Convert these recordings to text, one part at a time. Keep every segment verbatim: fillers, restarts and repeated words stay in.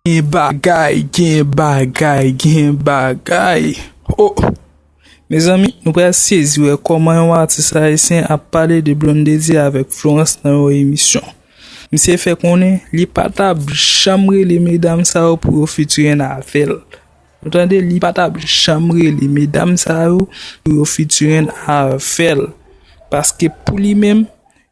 Gen bagay, gen bagay, gen bagay. Oh! Mezanmi, nou pral sezi wè kòman yon atis ayisyen ap pale de Blondedy avèk Florence nan yon emisyon. Misye fè konnen li pa t ap janm rele medam sa yo pou yo featuring avè l. Ou tande, li pa t ap janm rele medam sa yo pou yo featuring avè l. Paske pou li menm,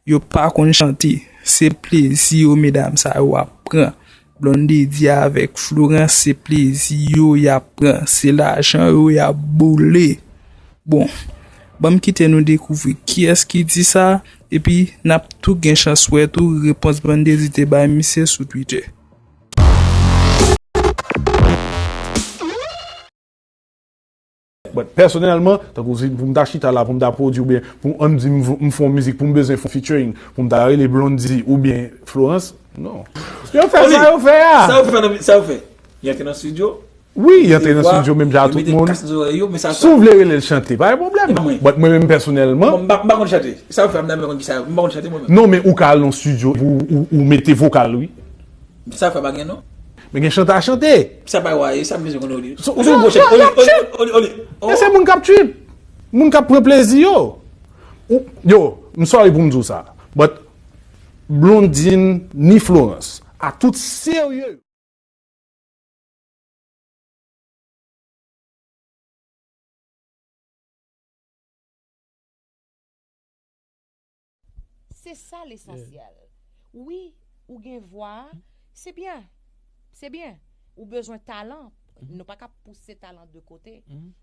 yo pa konn chante. Se plezi yo medam sa yo ap pran. Blondedy avèk Florence, se plezi yo y ap pran. Se lajan yo y ap boule. Bon, ban m kite nou dekouvri kiyès ki di sa, epi n ap tou gen chans wè tou repons Blondedy te bay misye sou Twitter. But pèsonèlman, tankou si pou m ta chita la, pou m ta pwodui oubyen pou ann di m, m fè yon mizik, pou m bezwen fè yon featuring, pou m ta rele Blondedy oubyen Florence, non. Yo fè sa yo fè a. Sa yo fè nan, sa yo fè? Yo antre nan studio? Wi, yo antre nan studio menm jan ak tout moun. Si w vle rele l chante, pa gen pwoblèm. But mwen menm pèsonèlman. M pa konn chante. Sa yo fè, m pa konn chante mwen menm. M pa konn chante mwen menm. Non, men ou ka al nan studio, ou, ou, ou mete vokal, wi. Sa yo fè pa gen non. Men gen chante a chante. Sa pa wa, sa m bezwen konnen, Oli. Ou se yon gwo chèf. Oli, Oli, Oli, Oli. Men se moun k ap trip. Moun k ap pran plezi yo. Yo, m sorry pou m di w sa. But Blondine ni Florence, a tout serye. Se sa lesansyèl. Wi, ou gen vwa a, se byen. Se byen. Ou bezwen talan. Nou pa ka pouse talan de kote.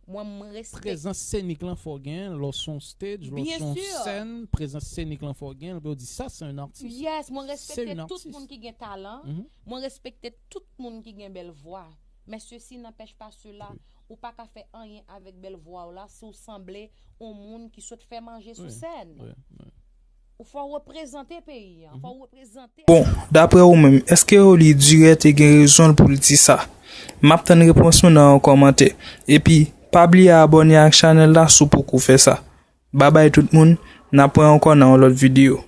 Mwen, mwen respekte. Prezans senik lan fò gen, lè w sou yon stage, lè w sou yon sèn, prezans senik lan fò gen, lè yo di sa se yon atis. Yes, mwen respekte tout moun ki gen talan. Mwen respekte tout moun ki gen bèl vwa. Men sesi nanpèch pa sela, ou pa ka fè anyen avèk bèl vwa w la si w sanble yon moun ki sot fè manje sou sèn. Ou fò reprezante peyi an, fò reprezante. Bon, daprè ou menm, èske Oli Durè te gen rezon l pou l di sa? M ap tann repons nou nan yon kòmantè. Epi, pa bliye abòne ak chanèl la si w poko fè sa. Babay tout moun, n ap wè ankò nan yon lòt videyo.